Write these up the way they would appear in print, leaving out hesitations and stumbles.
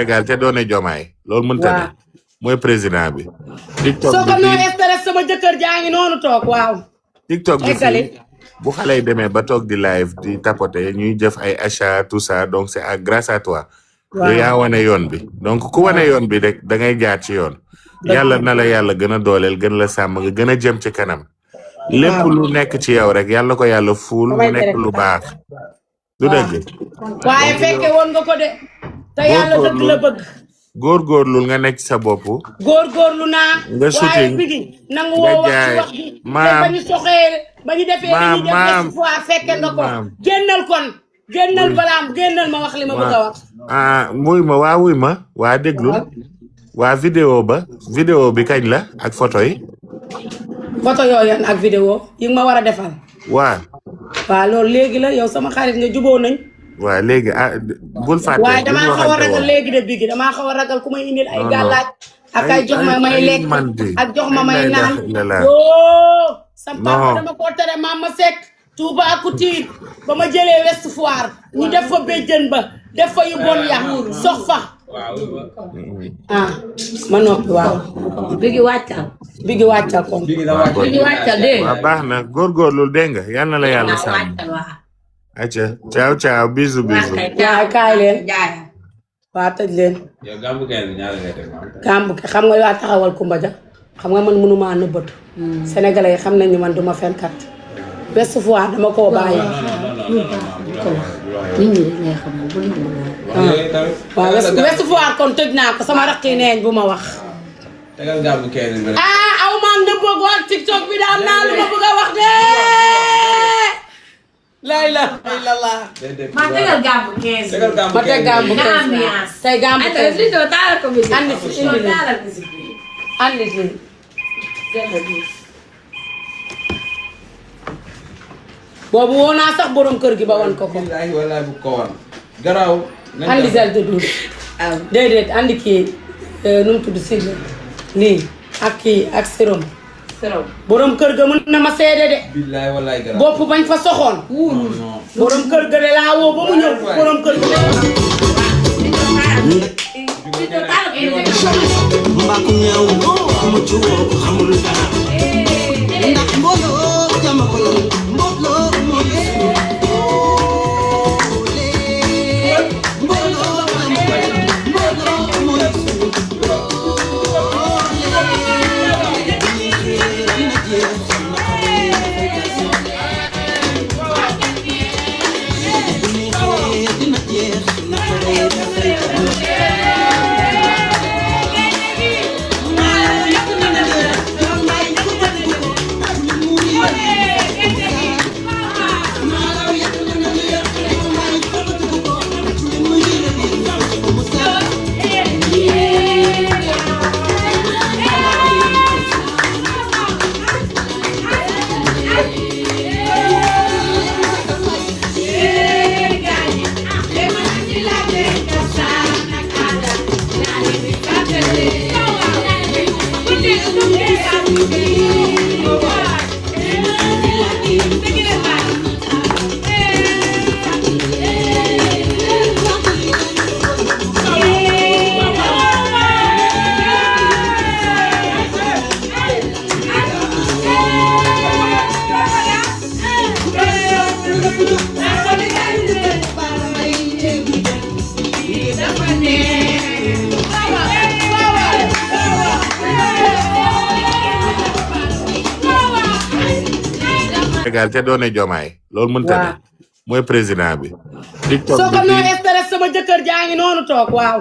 Sénégal te doone jomaay loolu mënta ne waaw mooy président bi. TikTok soo bi ko noo fii stress sama jëkkër jaa ngi noonu toog waaw TikTok bi eggali fii bu xale yi demee ba toog di live di tapoter ñuy def ay achat tout ça donc c'est grâce à toi. yow waaw yaa wane yoon bi donc ku wane yoon bi rek da ngay jaar ci yoon. dëgg yàlla na la yàlla gën a dooleel gën la sàmm nga gën a jëm ci kanam. lépp waaw lu nekk ci yow rek yàlla ko yàlla fuul mu damay nekk tere lu baax. du waaw dëgg. waaye donc fekke yow woon nga ko de te yàlla dëgg la góorgóorlul bëgg góorgóorlul nga nekk ci sa bopp góorgóorlu naa nga waaye shooting bigi nangu nga woo wax ci jaay wax ji te ba maam ñu soxee ba ñu defee li ñuy def maam espoir fekke nga ko maam génnal kon génnal wuy balaam génnal ma wax li ma bëgg a ma wax wuy ma waa déglu waaw waa vidéo bi kañ la ak photo yi photo yooyu ak vidéo yi nga ma war a defal waa waaw loolu léegi la yow sama xarit nga juboo nañ waa léegi bul fàtte waaye li ñu damaa xaw a waxante ragal woon léegi de bigi damaa xaw a ragal ku may indil ay non non gàllaaj ak ay jox ma may ay lekk man di ak jox ma ay may lay naan dax la la yoo sam papa non dama koo tere Mama Seck Touba Couture ba ma jëlee West Foire ñu def fa béjjën ba def fa yu bon ya sox fa ah ma noppi waaw Bigi wàccal. bigi wàccal kon waa kon Bigi wàccal dégg waa nga. baax na góorgóorlu dégg nga yal na la yàlla Waaw sàmm wàccal waaw. acca ciao ciao bisou Waa bisou kay waaw kaay leen jaay. waa tëj leen yow gàmmu kenn bi ñaata ngay teg maam. gàmb ki xam nga waa taxawal Kumba Ja xam nga man mënumaa nëbbatu sénégalais yi xam nañ ni man duma fenkat West Foire dama koo bàyyi non non non non non maam bu la wax bu la wax Nit ñi dañ lay xam bu nit ñi la. wax yooyu tamit. waaw tegal sa West Foire kon tëj naa ko sama raq yi neeñ bu ma wax tegal gàmmu kenn bi rek. ah aw maa nga bëgg wax TikTok bi daal naa lu ma bëgg a wax de la ilaha illallah déedéet Man tegal gàmmu 15. tegal gàmmu ma teg gàmbu Nga 15 ambiance. tey gàmbu Ata 15 li do taalal ko musique. andi fi indi li Taalal musique bi. andi fi boobu woo naa sax borom kër gi ba wan ko ko billaahi wallaahi bu ko wan garaaw. nañ andi dem. sel de douce déedéet andi kii nu mu tudd si lii ak kii ak sérum Sero. borom kër ga mën na ma seede de billaahi wallaahi garaaw. bopp bañ fa soxoon non non. borom kër ga de laa woo ba mu ñëw borom kër ga Li do taalal ko musique. Mbaaku ñaaw mu juwoo xamul dara ndax mbooloo jama ko la mbooloo moo di suñu doole mbooloo jama ko la mbooloo moo di suñu doole dina jeex na xale dafay gas dina jeex na xale dafay gas Sénégal te doone jomaay loolu mënta ne waaw mooy président bi. TikTok soo bi ko noo fii stress sama jëkkër jaa ngi noonu toog waaw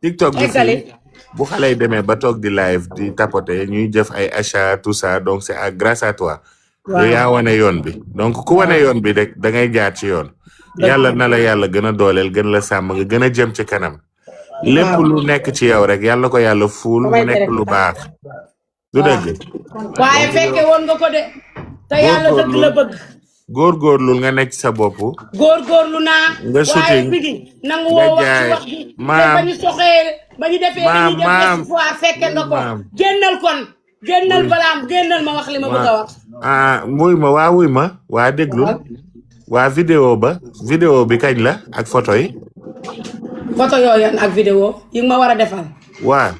TikTok bi eggali fii bu xale yi demee ba toog di live di tapoter ñuy def ay achat tout ça donc c'est grâce à toi. yow waaw yaa wane yoon bi donc ku wane yoon bi rek da ngay jaar ci yoon. yàlla na la yàlla gën a dooleel gën la sàmm nga gën a jëm ci kanam. lépp waaw lu nekk ci yow rek yàlla ko yàlla fuul mu damay nekk tere lu baax. du waaw dëgg. waaye donc fekke yow woon nga ko de te yàlla dëgg la bëgg góorgóorlul nga nekk ci sa bopp góorgóorlu naa nga waaye shooting bigi nangu nga woo wax ci jaay wax ji te ba maam ñu soxee ba ñu defee li ñuy def maam West Foire fekke nga ko maam génnal kon génnal wuy balaam génnal ma wax li ma bëgg a wax wuy ma waa déglu waaw waa vidéo bi kañ la ak photo yi photo yooyu ak vidéo yi nga ma war a defal. waa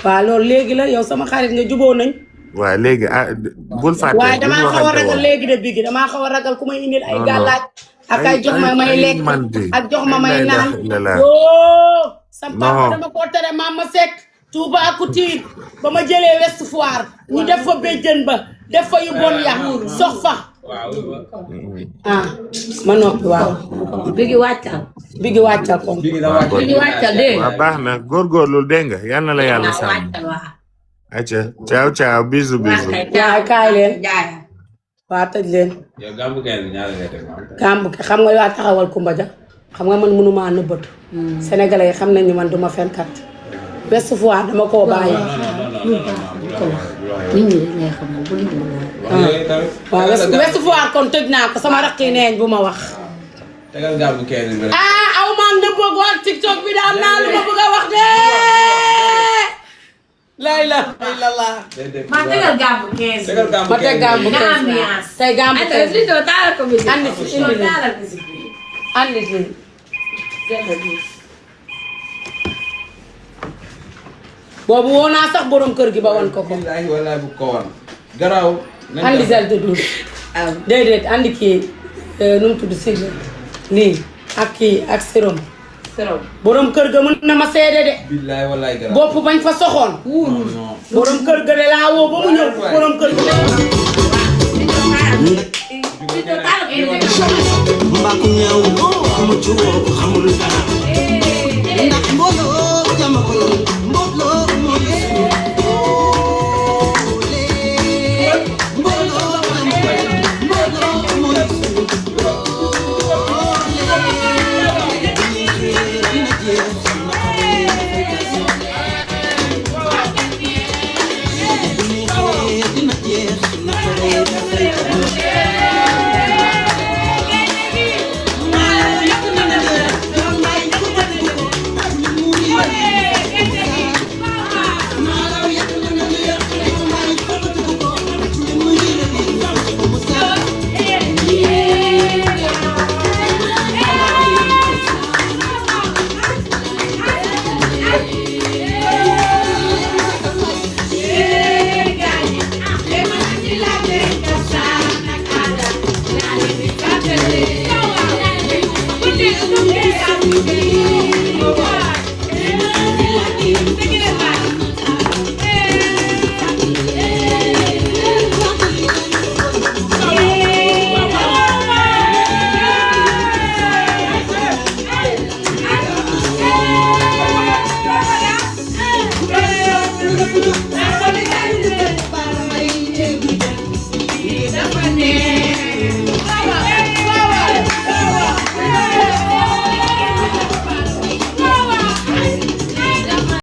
waaw loolu léegi la yow sama xarit nga juboo nañ. waa léegi bul fàtte. waaye damaa xaw a ragal léegi de bigi damaa xaw a ragal ku may indil ay gàllaaj ak ay jox ma may lekk ak jox ma may naan. yoo sam papa dama ko tere Mama Seck Touba Couture ba ma jëlee West Foire ñu def fa béjjën ba def fa yu bon ya sox fa. ma noppi waaw. Bigi wàccal ko. Bigi wàccal dégg nga. waaw baax na góorgóorlu dégg nga yal na la yàlla sàmm. acca ciao bisu. waaw kaay leen. waa tëj leen. yow gàmbu kenn ñaari lay def. gàmbu ke xam nga yaa taxawal Kumba Ja xam nga man mënumaa nëbbatu. Sénégalais yi xam nañ ni man duma fenkat. West Foire dama koo bàyyi. nit ñi dañuy xam bu nit ñi waaw West Foire kon tëj naa ko sama rakk yi neeñ bu ma wax. tegal gàmbu kenn bi. aw maa ngi nëbboo ko ak TikTok bi daal naa lu ma bëgg a wax de. la ilaha illallah. ma tegal gàmbu 15. tegal gàmbu ma teg gàmbu 15 nga ambiance. tey gàmbu 15 li doo taal ko musique. andi fi indi li taal musique bi. andi li boobu woo naa sax borom kër gi ba wan ko ko. wallaahi wallaahi bu ko wan. garaaw. andi sel de douche. déedéet andi kii nu mu tudd si lii ak kii ak sérum. borom kër ga mën na ma seede de. billaahi wallaahi garaaw. bopp bañ fa soxoon. borom kër ga de laa woo ba mu ñëw borom kër ga de. mbàkku ñëw mu juwoo ko xamul dara ndax mbooloo jama ko mbooloo mooy